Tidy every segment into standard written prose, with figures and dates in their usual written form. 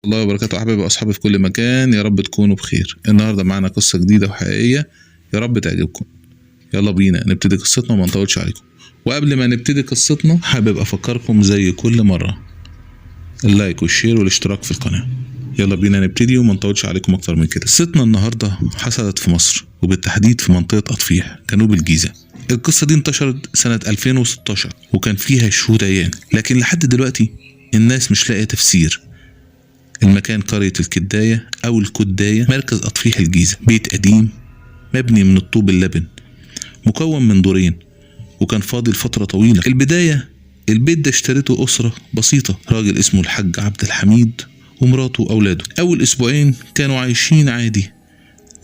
الله وبركاته أحبابي وأصحابي في كل مكان، يا رب تكونوا بخير. النهاردة معانا قصة جديدة وحقيقية، يا رب تعجبكم. يلا بينا نبتدي قصتنا وما نطولش عليكم. وقبل ما نبتدي قصتنا حابب أفكركم زي كل مرة ال like وال share والاشتراك في القناة. يلا بينا نبتدي وما نطولش عليكم أكتر من كده. قصتنا النهاردة حصلت في مصر، وبالتحديد في منطقة أطفيح جنوب الجيزة. القصة دي انتشرت سنة 2016 وكان فيها شهود عيان، لكن لحد دلوقتي الناس مش لاقية تفسير. المكان قرية الكداية أو الكداية، مركز أطفيح الجيزة. بيت قديم مبني من الطوب اللبن، مكون من دورين، وكان فاضي لفترة طويلة. البداية البيت ده اشترته أسرة بسيطة، راجل اسمه الحاج عبد الحميد ومراته وأولاده. أول أسبوعين كانوا عايشين عادي،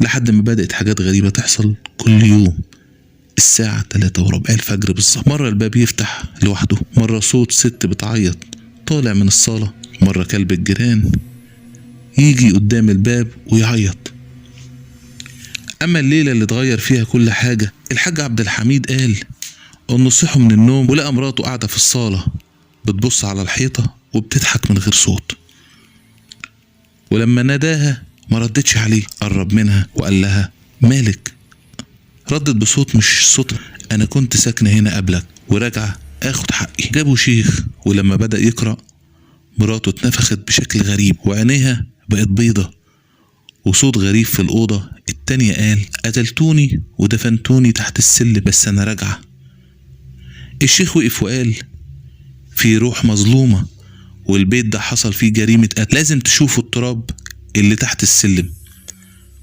لحد ما بدأت حاجات غريبة تحصل كل يوم. الساعة 3:15 الفجر بالظبط، مرة الباب يفتح لوحده، مرة صوت ست بتعيط طالع من الصالة، مرة كلب الجيران يجي قدام الباب ويعيط. أما الليلة اللي اتغير فيها كل حاجة، الحاج عبد الحميد قال إنه صحي من النوم ولقى مراته قاعدة في الصالة بتبص على الحيطة وبتضحك من غير صوت. ولما ناداها ما ردتش عليه. قرب منها وقال لها مالك؟ ردت بصوت مش صوتها، أنا كنت ساكنة هنا قبلك وراجعة آخد حقي. جابوا شيخ، ولما بدأ يقرأ مراته اتنفخت بشكل غريب وعينيها بقت بيضة، وصوت غريب في الأوضة التانية قال قتلتوني ودفنتوني تحت السلم، بس أنا راجعة. الشيخ وقف وقال في روح مظلومة، والبيت ده حصل فيه جريمة قتل، لازم تشوفوا التراب اللي تحت السلم.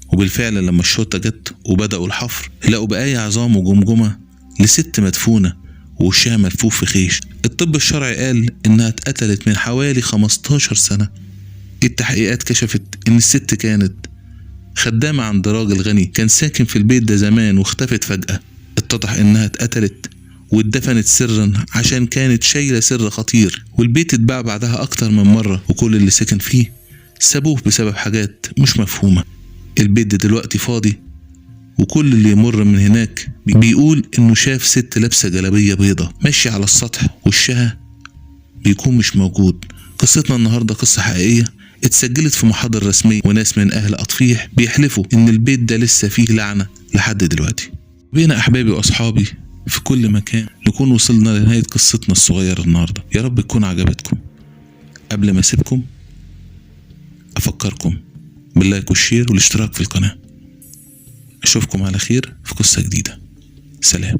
وبالفعل لما الشرطة جت وبدأوا الحفر لقوا بقايا عظام وجمجمة لست مدفونة ووشها ملفوف في خيش. الطب الشرعي قال إنها اتقتلت من حوالي 15 سنة. التحقيقات كشفت إن الست كانت خدامة عند راجل غني كان ساكن في البيت ده زمان واختفت فجأة. اتضح إنها اتقتلت واتدفنت سرا عشان كانت شايلة سر خطير. والبيت اتباع بعدها أكتر من مرة، وكل اللي سكن فيه سابوه بسبب حاجات مش مفهومة. البيت ده دلوقتي فاضي، وكل اللي يمر من هناك بيقول إنه شاف ست لابسة جلابية بيضة ماشية على السطح وشها بيكون مش موجود. قصتنا النهاردة قصة حقيقية اتسجلت في محاضر رسمية، وناس من أهل أطفيح بيحلفوا إن البيت ده لسه فيه لعنة لحد دلوقتي. بينا أحبابي وأصحابي في كل مكان نكون وصلنا لنهاية قصتنا الصغيرة النهاردة. يا رب تكون عجبتكم. قبل ما أسيبكم أفكركم بال like وال share والاشتراك في القناة. أشوفكم على خير في قصة جديدة. سلام.